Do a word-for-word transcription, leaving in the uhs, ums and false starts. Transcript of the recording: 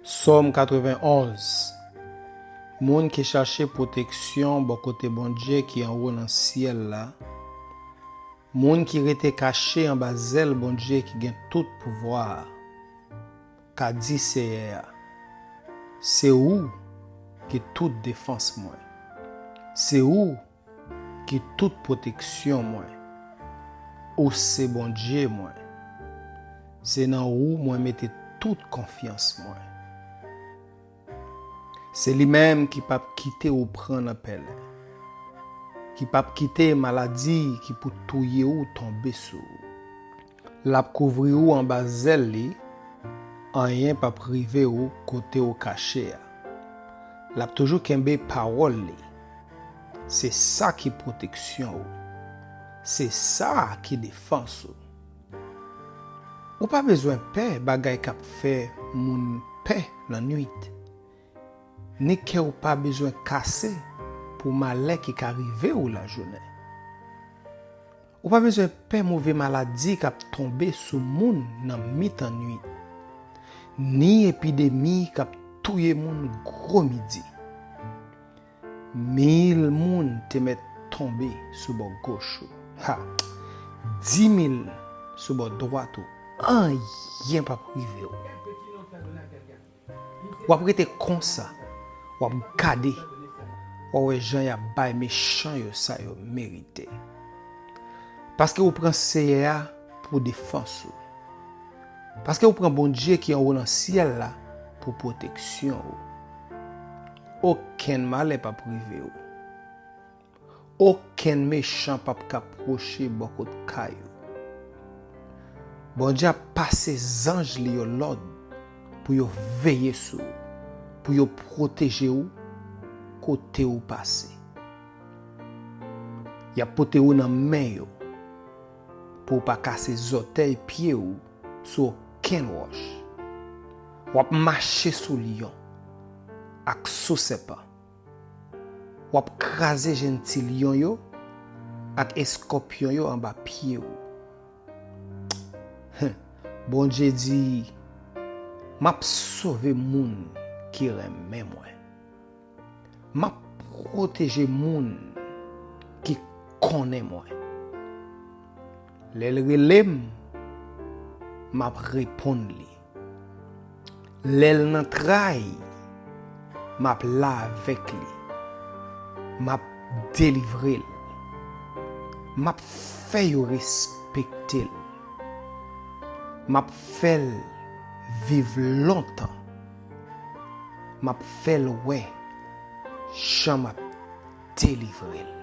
Sòm katrevenn onz. Moun ki chache pwoteksyon bò kote Bondye ki anwo nan syèl la, moun ki rete kache anba zèl Bondye ki gen tout pouvwa a, ka di Seyè a, se ou ki tout defans mwen. Se ou ki tout pwoteksyon mwen. Ou se Bondye mwen. Se nan ou mwen mete tout konfyans mwen. Se li menm ki p ap kite ou pran nan pèlen, ki p ap kite maladi ki pou touye ou tonbe sou ou. L ap kouvri ou anba zèl li, anyen p ap rive ou kote ou kache a. L ap toujou kenbe pawòl li. Se sa ki pwoteksyon ou. Se sa ki defans ou. Ou pa bezwen pè bagay k ap fè moun pè lannwit, ni kè w pa bezwen kase pou malè ki ka rive ou lajounen. Ou pa bezwen pè move maladi k ap tonbe sou moun nan mitan nwit, ni epidemi k ap touye moun gwo midi. Mil moun te mèt tonbe sou bò goch ou. Ha! Dimil sou bò dwat ou. Anyen p ap rive w. W ap rete konsa. W ap gade. W ap wè jan y ap bay mechan yo sa yo merite. Paske ou pran Seyè a pou defans ou. Paske ou pran Bondye ki anwo nan syèl la pou pwoteksyon ou. Okenn malè p ap rive ou. Okenn mechan p ap ka pwoche bò kot kay ou. Bondye ap pase zanj li yo lòd pou yo veye sou ou, pou yo pwoteje ou kote ou pase. Y ap pote ou nan men yo pou w pa kase zòtèy pye ou sou okenn wòch. W ap mache sou lyon ak sou sèpan. W ap kraze jènti lyon yo ak eskòpyon yo anba pye w. Bondye di, m ap sove moun ki renmen mwen. M ap pwoteje moun ki konnen mwen. Lè l rele m, m ap reponn li. Lè l nan tray, m ap la avèk li. M ap delivre l. M ap fè yo respekte l. M ap fè l viv lontan. M ap fè l wè jan m ap delivre l.